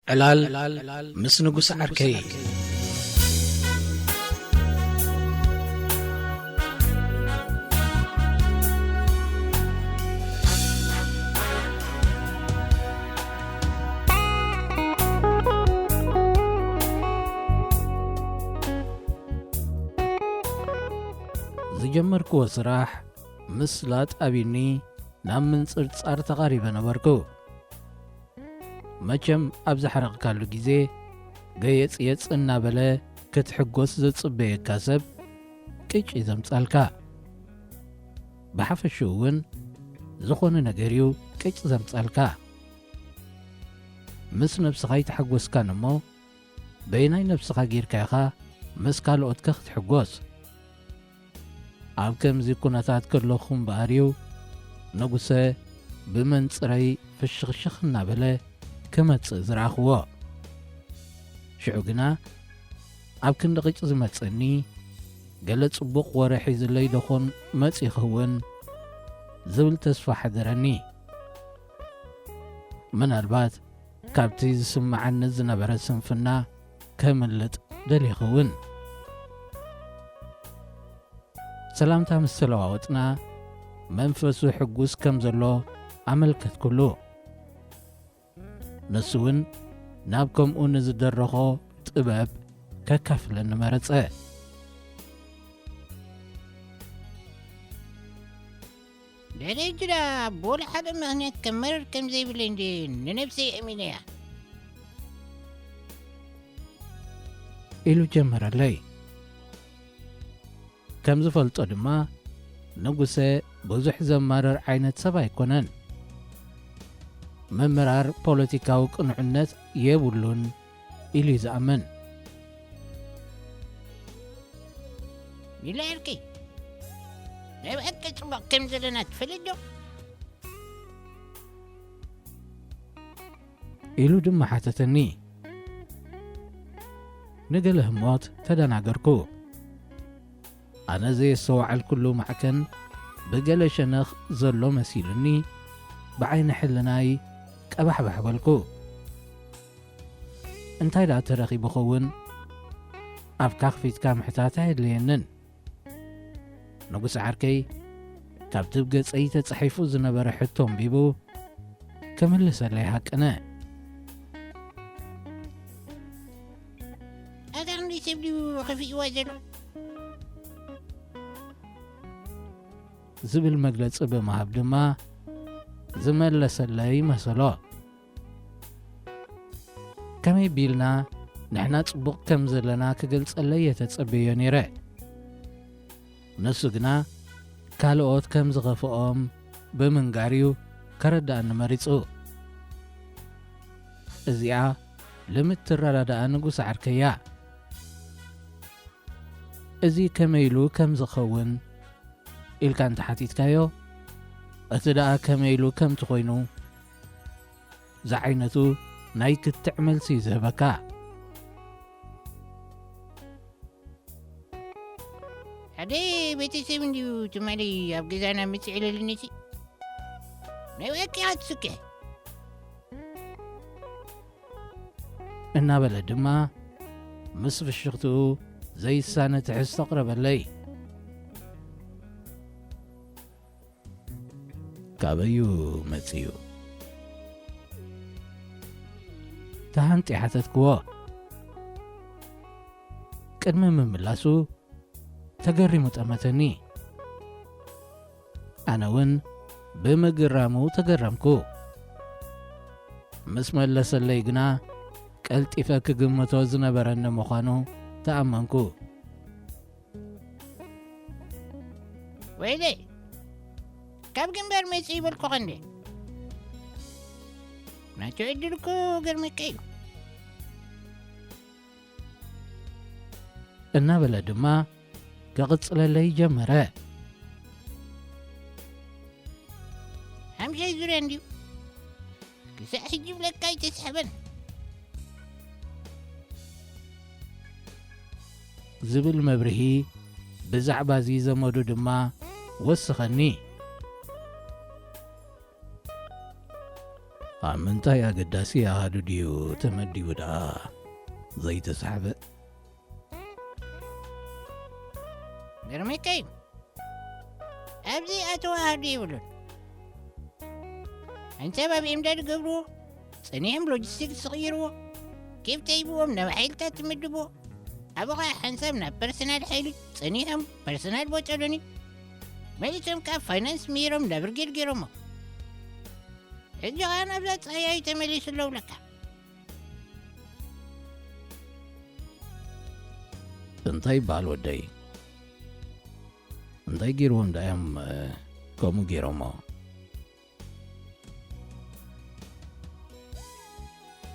ዕላል ምስ ንጉስ ዓርከይ። ዝጀመርክዎ ስራሕ ምስ ላጥ ኣቢኒ ናብ ምንጽርጻር ተቓሪበ ነበርኩ። መቸም ኣብ ዝሓረቕካሉ ግዜ ገየጽየጽ እናበለ ክትሕጎስ ዘጽበየካ ሰብ ቅጭ ዘምጻልካ። ብሓፈሽኡ እውን ዝኾነ ነገር እዩ ቅጭ ዘምጻልካ። ምስ ነብስኻ ኣይተሓጎስካን እሞ በየናይ ነብስኻ ጌርካ ኢኻ ምስ ካልኦትከ ክትሕጎስ? ኣብ ከምዚ ኩነታት ከለኹ እምበኣር እዩ ንጉሰ ብመንጽረይ ፍሽኽሽኽ እናበለ ክመጽእ ዝረኣኽዎ። ሽዑ ግና ኣብ ክንዲ ቅጭ ዝመጸኒ ገለ ጽቡቕ ወረ ሒዝለይ ደኾን መጺኡ ይኸውን ዝብል ተስፋ ሓደረኒ። ምናልባት ካብቲ ዝስምዓኒ ዝነበረ ስንፍና ከምልጥ ደልየ ይኸውን። ሰላምታ ምስ ተለዋወጥና መንፈሱ ሕጉስ ከም ዘሎ ኣመልከትኩሉ። ንሱ እውን ናብ ከምኡ ንዝደረኾ ጥበብ ከካፍለኒ መረጸ። ደለይ ጅዳ ብወላ ሓደ ምኽንያት ከመርር ከም ዘይብለይ እንዲ ንነብሰይ ኣሚነያ። ኢሉ ጀመረለይ። ከም ዝፈልጦ ድማ ንጉሰ ብዙሕ ዘማርር ዓይነት ሰብ ኣይኮነን። ምምራር ፖለቲካዊ ቅኑዕነት የብሉን ኢሉ እዩ ዝኣምን። ሚላ ዓርከይ፣ ናይ ብሓቂ ጽቡቕ ከም ዘለና ትፈልጥ ዶ? ኢሉ ድማ ሓተተኒ። ንገለ ህሞት ተደናገርኩ። ኣነ ዘየስተውዓልኩሉ ማዕከን ብገለ ሸነኽ ዘሎ መሲሉኒ፣ ብዓይኒ ሕልናይ ቀባሕባሕ በልኩ። እንታይ ደኣ ተረኺቡ ኸውን? ኣፍካ ኣኽፊትካ ምሕታት ኣየድልየንን። ንጉስ ዓርከይ፣ ካብቲ ብ ገጸይ ተጻሒፉ ዝነበረ ሕቶ ኣንቢቡ ክምልሰለይ ሃቀነ። ኣታ ክንደይ ሰብ ድዩ ከፊእዋ ዘሎ? ዝብል መግለጺ ብምሃብ ድማ ዝመለሰለይ መሰሎ። ከመይ ቢልና ንሕና ጽቡቕ ከም ዘለና ክገልጸለይ እየ ተጸብዮ ነይረ። ንሱ ግና ካልኦት ከም ዝኸፍኦም ብምንጋር እዩ ከረድኣኒ መሪጹ። እዚኣ ልምድ ትረዳዳኣ ንጉስ ዓርከያ። እዚ ከመይ ኢሉ ከም ዝኸውን ኢልካ እንተሓቲትካዮ፣ እቲ ደኣ ከመይ ኢሉ ከም ትኾይኑ ዝዓይነቱ ናይ ክትዕ መልሲ እዩ ዝህበካ። ሓደ ቤተሰብ እንድዩ ትማሊ ኣብ ገዛና ምጽእ ኢለልኒሲ። ናይ ወቂ ኣትስከ። እናበለ ድማ ምስ ፍሽኽትኡ ዘይሳነ ትሕዝቶ ኣቕረበለይ። ካበዩ መጺኡ? ተሃንጢ ሓተትክዎ። ቅድሚ ምምላሱ ተገሪሙ ጠመተኒ። ኣነ እውን ብምግራሙ ተገረምኩ። ምስ መለሰለይ ግና ቀልጢፈ ክግምቶ ዝነበረኒ ምዃኑ ተኣመንኩ። ወይለይ፣ ካብ ግንባር መጺኡ ይበልኩ ኸንደ። ናቱ ዕድል እኮ ገርመካ እዩ። እናበለ ድማ ክቕጽለለይ ጀመረ። ሓምሻይ ዙርያ እንድዩ። ክሳዕ ሕጂ ብለካ ኣይተስሕበን። ዝብል መብርሂ ብዛዕባ እዚ ዘመዱ ድማ ወስኸኒ። ኣብ ምንታይ ኣገዳሲ ኣሃዱ ድዩ ተመዲቡ ደኣ ዘይተሳሕበ? ግርመይከይ፣ ኣብዚ ኣተዋሃዱ ይብሉን። ሓንሳብ ኣብ ኤምዳድ ገብርዎ፣ ጸኒሖም ሎጂስቲክስ ዝቕይርዎ፣ ኬፍ ተሂብዎም ናብ ሓይልታት ትምድብዎ፣ ኣብኡ ኸዓ ሓንሳብ ናብ ፐርሰናል ሓይሊ ጸኒሖም ፐርሰናል ቦጨሎኒ፣ መሊሶም ከኣ ፋይናንስ ምሂሮም ናብ ብርጌድ ገይሮሞ። ሕጂ ኸኣ ናብዛ ጸሃያይ ተመሊሱ ኣለውለካ። እንታይ ይበሃል ወደይ? እንታይ ገይርዎም ደኣ እዮም፣ እ፣ ከምኡ ገይሮሞ?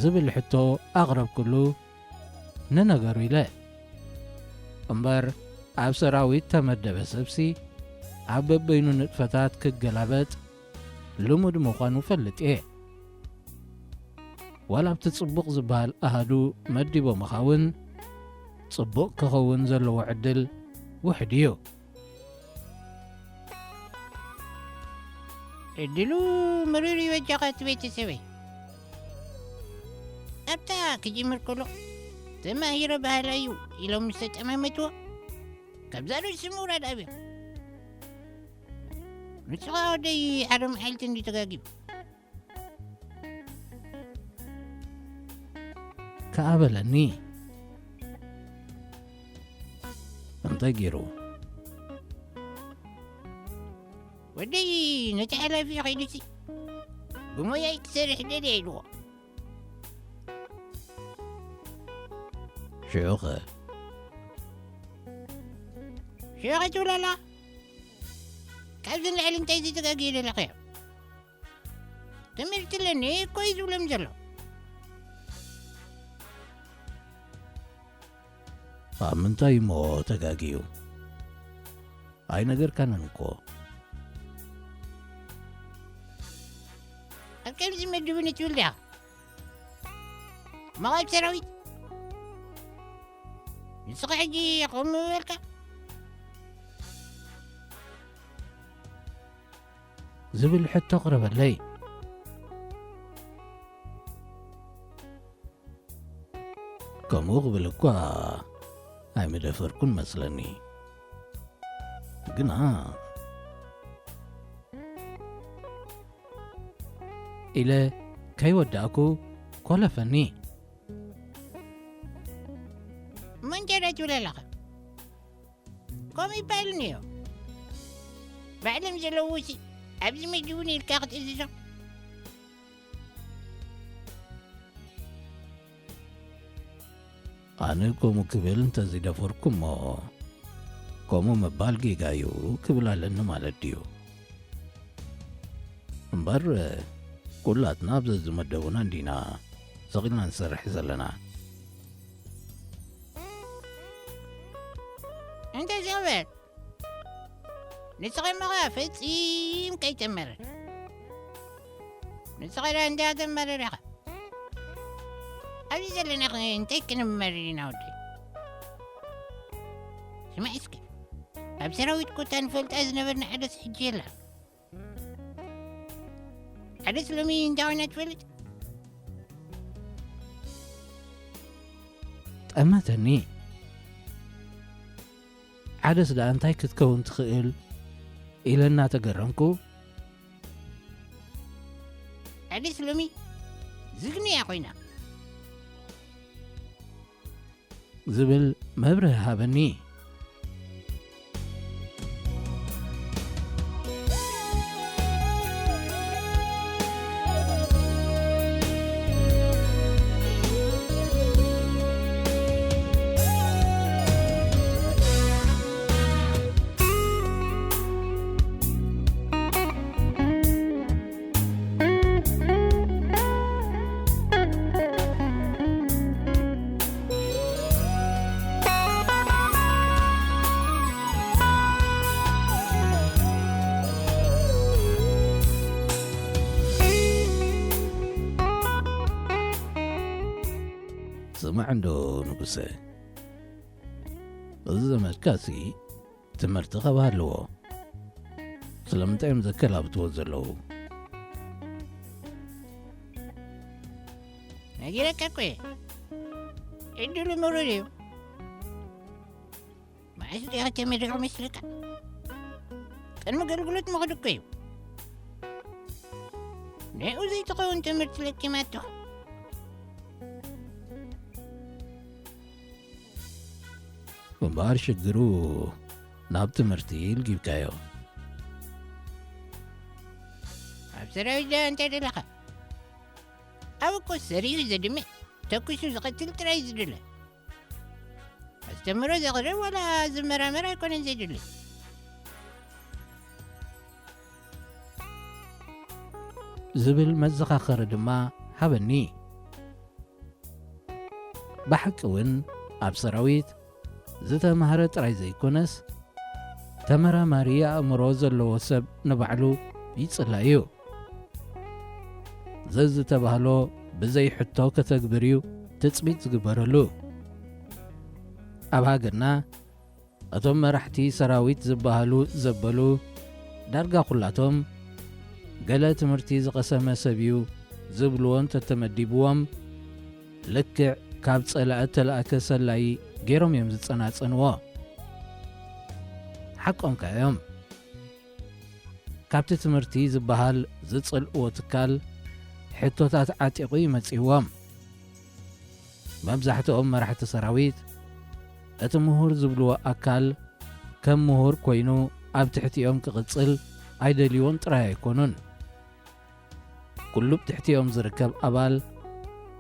ዝብል ሕቶ ኣቕረብኩሉ። ንነገሩ ኢለ። እምበር ኣብ ሰራዊት ተመደበ ሰብሲ ኣብ በበይኑ ንጥፈታት ክገላበጥ ልሙድ ምዃኑ ፈልጥ እየ። ዋላ ኣብቲ ጽቡቕ ዝበሃል ኣሃዱ መዲቦምኻ እውን ጽቡቕ ክኸውን ዘለዎ ዕድል ውሕድ እዩ። ዕድሉ ምሩር እዩ በጃኻ እቲ ቤተሰበይ። ኣብታ ክጅምር ከሎ ተማሂረ ባህላ እዩ ኢሎም ምስ ተጠማመትዎ፣ ካብዛ ርእሲ ምውራድ ኣብዮም። ንስኻ ወደይ ሓደ መዓልቲ እንዲ ተጋጊቡ። ከኣ በለኒ። እንታይ ገይሩ? ወደይ ነቲ ሓላፊ ከይዱሲ፣ ብሞያይ ትሰርሕ ደልየ ኢልዎ። ሽዑኸ? ሽዑኸ ትብል ኣላ? ካብዚ ንላዕሊ እንታይ እዚ ተጋግየ ደለኽዮ? ትምህርቲ ኣለኒ እኮ እዩ ዝብሎም ዘሎ። ኣብ ምንታይ እሞ ተጋግዩ? ኣይነገርካንን እኮ። ኣብ ከምዚ መድብኒ ትብል ዲኻ? መቓብ ሰራዊት? ንስኻ ሕጂ ከምኡ በልካ? ዝብል ሕቶ ኣቕረበለይ። ከምኡ ክብል እኳ ኣይምደፈርኩን መስለኒ። ግና ኢለ ከይወዳእኩ ኮለፈኒ። መን ጀረ ትብል ኣለኻ? ከምኡ ይባል እኒኦ። ባዕሎም ዘለዉሲ ኣብዚ መዲቡኒ ኢልካ ክትእዝዞም? ኣነ ከምኡ ክብል እንተዝደፈርኩ እሞ፣ ከምኡ ምባል ጌጋ እዩ ክብል ኣለኒ ማለት ድዩ? እምበር፣ ኩላትና ኣብ ዘዝመደቡና እንዲና ስቕ ኢልና ንሰርሕ ዘለና። እንተ ዘበል፣ ንስኻ እሞ ኸኣ ፈጺምካ ኣይተመርር። ንስኻ ደኣ እንድያ ተመርር ኢኻ። ኣብዚ ዘለና ኸ እንታይ ክንመርር ኢና ወደይ? ስማዕ እስከ፣ ኣብ ሰራዊት ኮታ ንፈልጣ ዝነበርና ሓደስ ሕጂ የላን። ሓደስ ሎሚ እንታይ ኮይና ትፈልጥ? ጠመተኒ። ዓደስ ደኣ እንታይ ክትከውን ትኽእል? ኢለ እናተገረምኩ። ዓደስ ሎሚ ዝግኒ እያ ኮይና። ዝብል መብርሂ ሃበኒ። ስማዕ እንዶ ንጉሰ፣ እዚ ዘመድካሲ ትምህርቲ ካብ ኣለዎ፣ ስለምንታይ እዮም ዘከላብትዎ ዘለዉ? ነጊረካ እኮ እየ። ዕድሉ ምሩር እዩ። መዓስ ዲኻ ተመሪቑ መስለካ? ቅድሚ ኣገልግሎት ምኽድ እኮ እዩ። ንዕኡ ዘይትኸውን ትምህርቲ ለኪማቶ። እምበኣር ሽግሩ ናብ ትምህርቲ ኢልጊብካዮ። ኣብ ሰራዊት ዶ እንታይ ደለኻ? ኣብ እኮ ሰሪኡ ዘድምዕ፣ ተኩሱ ዝቐትል ጥራይ ዝድለ። ኣስተምህሮ ዘቕርብ ዋላ ዝመራመር ኣይኮነን ዘድሊ። ዝብል መዘኻኸሪ ድማ ሃበኒ። ብሓቂ እውን ኣብ ሰራዊት ዝተማህረ ጥራይ ዘይኮነስ፣ ተመራማሪ ኣእምሮ ዘለዎ ሰብ ንባዕሉ ይጽላእ እዩ። ዘዝተባህሎ ብዘይ ሕቶ ከተግብር እዩ ትጽቢት ዝግበረሉ። ኣብ ሃገርና እቶም መራሕቲ ሰራዊት ዝበሃሉ ዘበሉ ዳርጋ ኩላቶም ገለ ትምህርቲ ዝቐሰመ ሰብ እዩ ዝብልዎ እንተተመዲብዎም፣ ልክዕ ካብ ጸላኢ እተላእከ ሰላዪ ገይሮም እዮም ዝጸናጸንዎ። ሓቆምካ እዮም። ካብቲ ትምህርቲ ዝበሃል ዝጸልእዎ ትካል ሕቶታት ዓጢቑ እዩ መጺእዎም። መብዛሕትኦም መራሕቲ ሰራዊት እቲ ምሁር ዝብልዎ ኣካል ከም ምሁር ኮይኑ ኣብ ትሕቲኦም ክቕጽል ኣይደልይዎን ጥራይ ኣይኮኑን። ኩሉ ብትሕቲኦም ዝርከብ ኣባል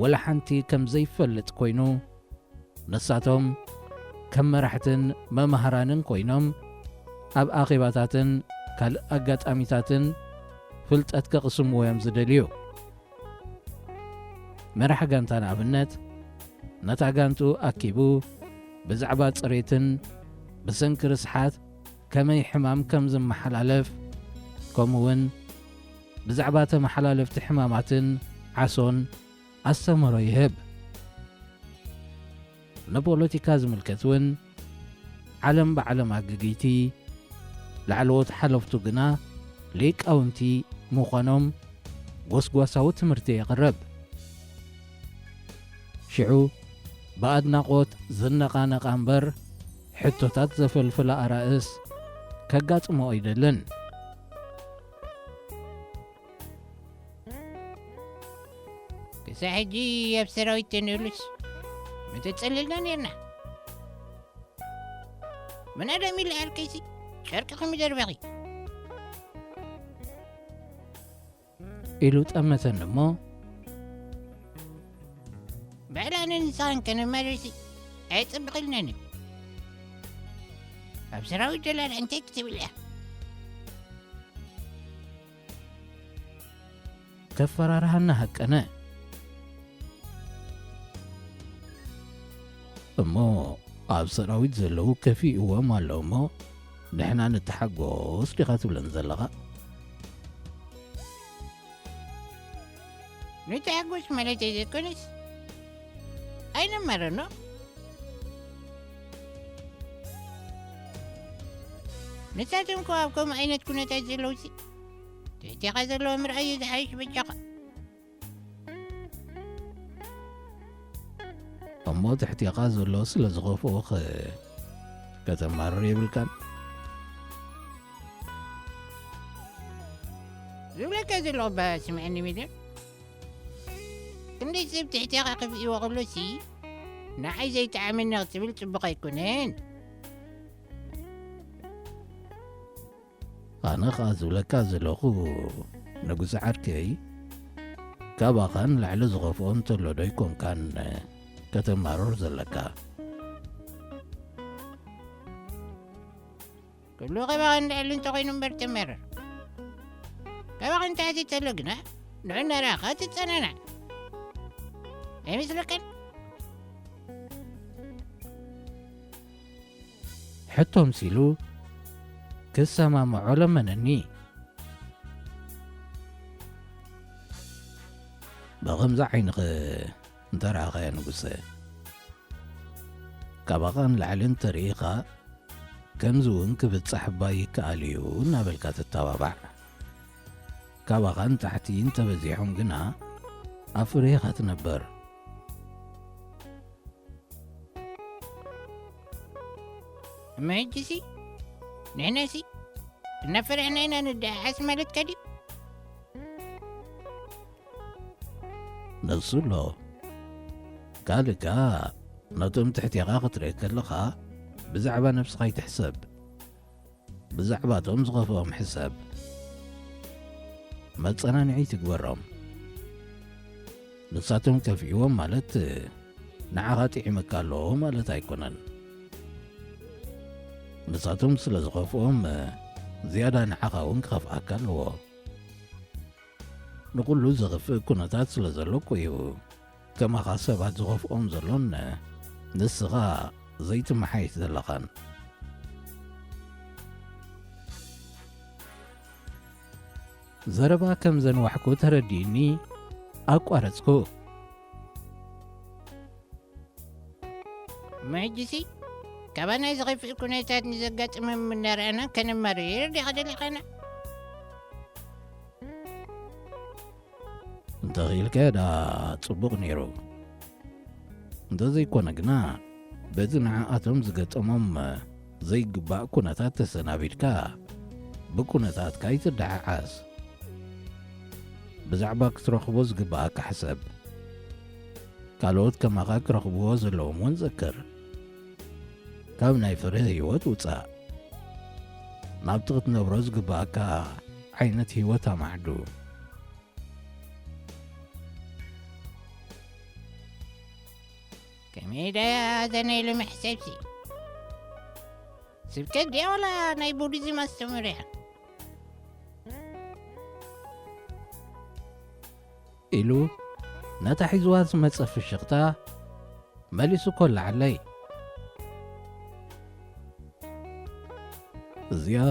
ወላ ሓንቲ ከም ዘይፈልጥ ኮይኑ፣ ንሳቶም ከም መራሕትን መማህራንን ኮይኖም ኣብ ኣኼባታትን ካልእ ኣጋጣሚታትን ፍልጠት ከቕስምዎ እዮም ዝደልዩ። መራሒ ጋንታ ንኣብነት ነታ ጋንትኡ ኣኪቡ ብዛዕባ ጽሬትን ብሰንኪ ርስሓት ከመይ ሕማም ከም ዝመሓላለፍ፣ ከምኡውን ብዛዕባ ተመሓላለፍቲ ሕማማትን ዓሶን ኣስተምህሮ ይህብ። ንፖለቲካ ዝምልከት እውን ዓለም ብዓለም ኣገገይቲ፣ ላዕለዎት ሓለፍቱ ግና ሊቃውንቲ ምዃኖም ጎስጓሳዊ ትምህርቲ የቕርብ። ሽዑ ብኣድናቖት ዝነቓነቓ እምበር ሕቶታት ዘፈልፍላ ኣራእስ ከጋጥሞ ኣይደልን። ክሳዕ ሕጂ ኣብ ሰራዊት ተንህሉስ ምተጸለልና ኔርና። መን ኣዳም ኢለ ኣልከይሲ ጨርቂ ከሚደርበኺ። ኢሉ ጠመተኒ እሞ፣ ብዕላነ ንስኻን ከነማርሲ ኣይጽብቕልናን እዩ። ኣብ ሰራዊት ደላላ እንታይ ክትብል እያ? ከፈራርሃና ሃቀነ። እሞ ኣብ ሰራዊት ዘለዉ ከፊእዎም ኣሎ እሞ ንሕና ንተሓጎስ ዲኻ ትብለን ዘለኻ? ንተሓጎስ ማለተይ ዘይኮነስ ኣይንማረኖ። ንሳቶም እኮ ኣብ ከምኡ ዓይነት ኩነታት ዘለውሲ ትሕቴኻ ዘለዎ ምርኣይ እዩ ዝሓይሽ በጃኻ። እሞ ትሕቴኻ ዘሎ ስለ ዝኸፍኦኸ ከተማርር የብልካን። ዝብለካ ዘለኹ እባ ስምዐኒ ሚልዮን። ክንደይ ሰብ ትሕቴኻ ከፍእዎ ከሎሲ ንዓይ ዘይጠዓመኒ ክትብል ጽቡቕ ኣይኮነን። ኣነ ኸኣ ዝብለካ ዘለኹ ንጉስ ዓርከይ፣ ካባኻ ንላዕሊ ዝኸፍኦ እንተሎ ዶ ኣይኮንካን ከተማርር ዘለካ? ኩሉ ካባኻ ንላዕሊ እንተኾይኑ እምበር ተማርር። ካባኻ ንታሕቲ እንተሎ ግና ንዑ እናረኣኻ ትጸናናዕ። ኣይመስለካን? ሕቶ ምሲሉ ክሰማምዖ ለመነኒ። ብኸምዚ ዓይንኸ እንተ ረኣኻዮ ንጉሰ፣ ካባኻ ንላዕሊ እንተ ርኢኻ፣ ከምዚ እውን ክብጻሕ እባ ይከኣል እዩ እናበልካ ትተባባዕ። ካባኻ ንታሕቲ እንተ በዚሖም ግና ኣፍሪኻ ትነብር። እሞ ሕጂሲ ንሕናሲ እናፈራሕና ኢና ንደዓዓስ ማለትካ ድዩ? ነሱ ኣሎ። ካልእ ከኣ ነቶም ትሕቴኻ ክትርኢ ከለኻ ብዛዕባ ነብስኻ ኣይትሕሰብ። ብዛዕባቶም ዝኸፍኦም ሕሰብ። መጸናንዒ ትግበሮም። ንሳቶም ከፍእዎም ማለት ንዓኻ ጥዒመካ ኣሎ ማለት ኣይኮነን። ንሳቶም ስለ ዝኸፍኦም ዝያዳ ንዓኻ እውን ክኸፍኣካ ኣለዎ። ንኹሉ ዘኽፍእ ኩነታት ስለ ዘሎ እኮ እዩ ከማኻ ሰባት ዝኸፍኦም ዘሎን ንስኻ ዘይትመሓየሽ ዘለኻን። ዘረባ ከም ዘንዋሕኩ ተረዲእኒ ኣቋረጽኩ። እሞ ሕጂሲ ካባና ዝኸፍእ ኩነታት ንዘጋጥሞም እናረኣና ከነማርር ዲኻ ደሊኻና? እንተኽኢልካዮ ደኣ ጽቡቕ ነይሩ። እንተዘይኮነ ግና በቲ ንዓኣቶም ዝገጠሞም ዘይግባእ ኩነታት ተሰናቢድካ ብኩነታትካ ኣይትደዓዓስ። ብዛዕባ ክትረኽቦ ዝግባኣካ ሕሰብ። ካልኦት ከማኻ ክረኽብዎ ዘለዎም እውን ዘክር። ካብ ናይ ፍርህ ህይወት ውጻእ። ናብቲ ክትነብሮ ዝግባኣካ ዓይነት ህይወት ኣማዕዱ። ከመይ ደኣ እዛ ናይ ሎሚ ሕሰብሲ? ስብከት ድያ ዋላ ናይ ቡዲዝም ኣስተምህሮ እያ? ኢሉ ነታ ሒዝዋ ዝመጸ ፍሽኽታ መሊሱ ኮላዓለይ። እዚኣ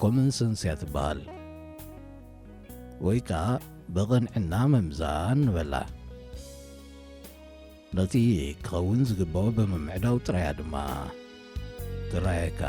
ኮመን ሰንስ እያ ትበሃል፣ ወይ ከኣ ብቕንዕና ምምዛን ንበላ። ነቲ ክኸውን ዝግብኦ ብምምዕዳው ጥራያ ድማ ትረኣየካ።